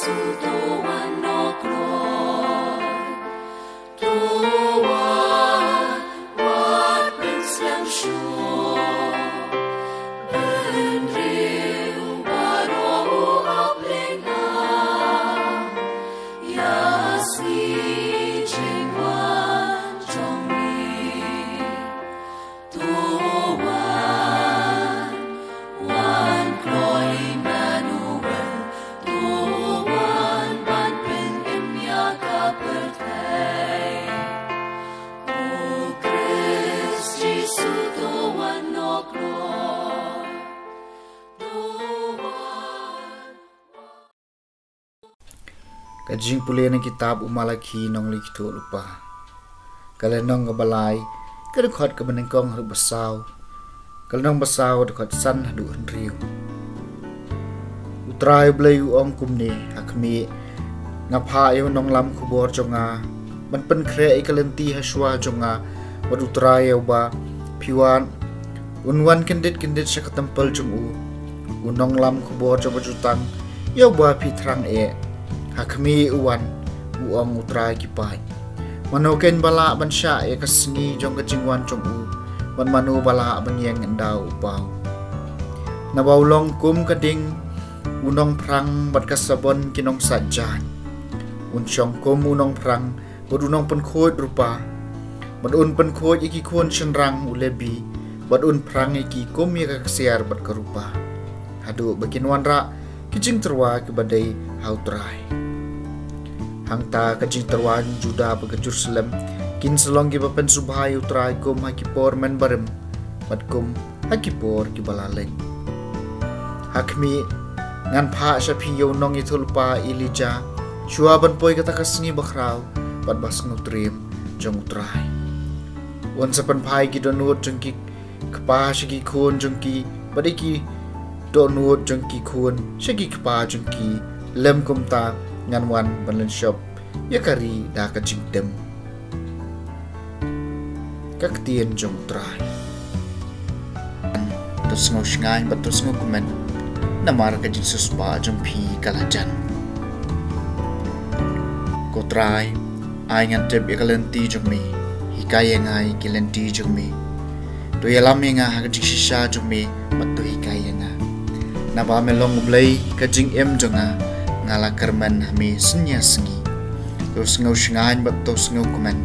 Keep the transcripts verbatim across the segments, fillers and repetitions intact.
Sutowan nok loi, towan wat pynslem shuh. Bynriew baroh u ap lynga, ïa sngi jingwan jong me. To wan, wan kloi Immanuel, to wan ban pynim ïa ka pyrthei. O Khrist Jisu to wan noh kloi, to wan. Ka jingpule na kitab u Malakhi nongleit ki tuh lypa. Ka lynnong kaba lai, ka dkhot kaba nyngkong haduh ba saw. Ka lynnong ba saw, dkhot san haduh hynriew. U Trai U Blei u ong kumne, ha khmih, nga phah ïa u nonglam khubor jong nga ban pynkhreh ïa ka lynti ha shuwa jong nga, bad U Trai uba phi wad un wan kyndit kyndit sha ka templ jong u. U nonglam khubor jong ka jutang, ïa uba phi thrang eh, ha khmih u wan, u ong U Trai ki paid. Mano keiñ ba lah ban shah ïa ka sngi jong ka jingwan jong u, bad mano ba lah ban ïeng ynda u paw? Naba u long kum ka ding u nongphrang bad ka sabon ki nongsait jaiñ. Un shong kum u nongphrang bad u nongpynkhuid rupa, bad un pynkhuid ïa ki khun shynrang u Lebi, bad un phrang ïa ki kum ïa ka ksiar bad ka rupa, haduh ba kin wanrah ki jingtyrwa kiba dei ha U Trai. Hangta ka jingtyrwa Judah bad ka Jerusalem kin sa long kiba pynsngewbha ïa U Trai kum ha ki por mynbarim, bad kum ha ki por kiba la leit. Ha khmih, ngan phah sha phi ïa u nongïathuh lypa Elijah, shuwa ban poi kata ka sngi bakhraw bad basngewtriem jong U Trai. Un sa pynphai ki dohnud jong ki kpa sha ki khun jong ki, bad ïa ki dohnud jong ki khun sha ki kpa jong ki, lym kumta ngan wan ban lynshop ïa ka ri da ka jingtim. Ka ktien jong U Trai. To sngew shngaiñ bad to sngew kmen, namar ka jingsiewspah jong phi ka la jan. Ko Trai, ai ngan tip ïa ka lynti jong me, hikai ïa nga ïa ki lynti jong me. To ïalam ïa nga ha ka jingshisha jong me, bad to hikai ïa nga. Naba me long U Blei ka jingim jong nga, nga la kyrmen ha me synñia sngi. To sngew shngaiñ bad to sngew kmen,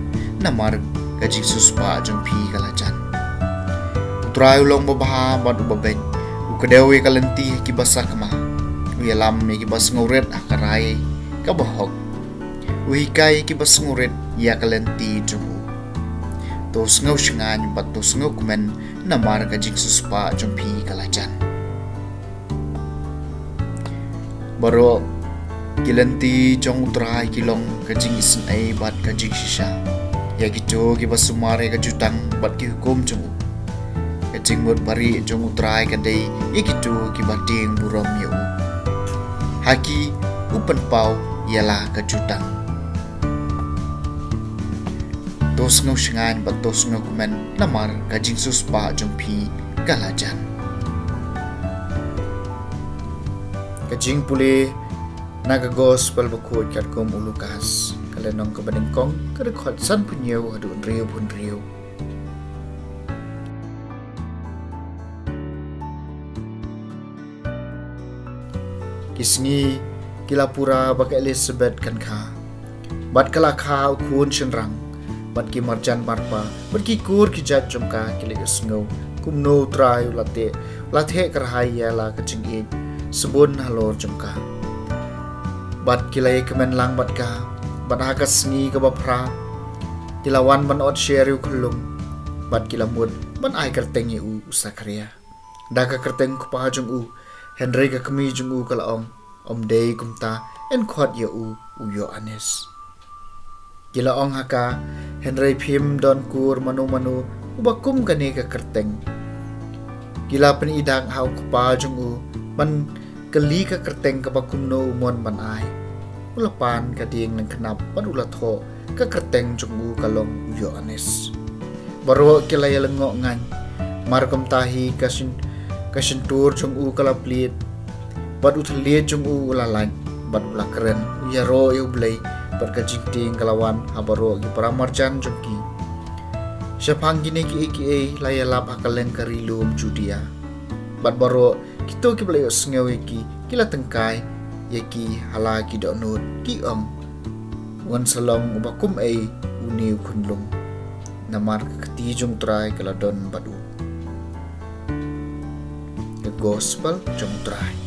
namar ka jingsiewspah jong phi ka la jan. U Trai u long babha bad uba beit, u kdew ïa ka lynti ha kiba sakma, u ïalam ïa kiba sngewrit ha ka rai kaba hok. U hikai ïa kiba sngewrit ïa ka lynti jong u. To sngew shngaiñ bad to sngew kmen, namar ka jingsiewspah jong phi ka la jan. Baroh ki lynti jong U Trai ki long ka jingisynei bad ka jingshisha ïa kito kiba sumar ïa ka jutang bad ki hukum jong u. Ka jingmut barieh jong U Trai ka dei ïa kito kiba tieng burom ïa u. Ha ki u pynpaw ïa la ka jutang. To sngew shngaiñ bad to sngew kmen, namar ka jingsiewspah jong phi ka la jan. Ka jingpule na ka Gospel bakhuid katkum u Lukas, ka lynnong kaba nyngkong, ka dkhot sanphew hynñiew haduh hynriewphew hynriew. Ki sngi ki la pura ba ka Elisabet kan kha, bad ka la kha u khun shynrang, bad ki marjan marpa bad ki kur ki jait jong ka ki la ïohsngew kumno U Trai u la teh, u la theh kyrhai ïa la ka jingïeit sbun halor jong ka. Bad ki la ïakmen lang bad ka, bad ha ka sngi kaba phra ki la wan ban ot sher ïa u khyllung, bad ki la mut ban ai kyrteng ïa u, u Sakharia, da ka kyrteng u kpa jong u. Hynrei ka kmie jong u ka la ong, ym dei kumta, yn khot ïa u, u Ïoannis. Ki la ong ha ka, hynrei phim don kur mano mano uba kum kane ka kyrteng. Ki la pyni dak ha u kpa jong u ban kylli ka kyrteng kaba kumno u mon ban ai. U la pan ka dieng lyngknap bad u la thoh, ka kyrteng jong u ka long u Ïoannis. Baroh ki la ïalyngngoh ngaiñ, mar kumta hi ka shyn, ka shyntur jong u ka la plied, bad u thylliej jong u u la lait. bad u la kren, u ïaroh ïa U Blei, bad ka jingtieng ka la wan ha baroh ki paramarjan jong ki. Shaphang kine kiei kiei la ïalap ha kylleng ka ri lum Judia. Bad baroh kito kiba la ïohsngew ïa ki, ki la tyngkai ïa ki ha la ki dohnud, ki ong, "Uban sa long uba kum ei une u khunlung, namar ka kti jong U Trai ka la don bad u." Ka Gospel jong U Trai.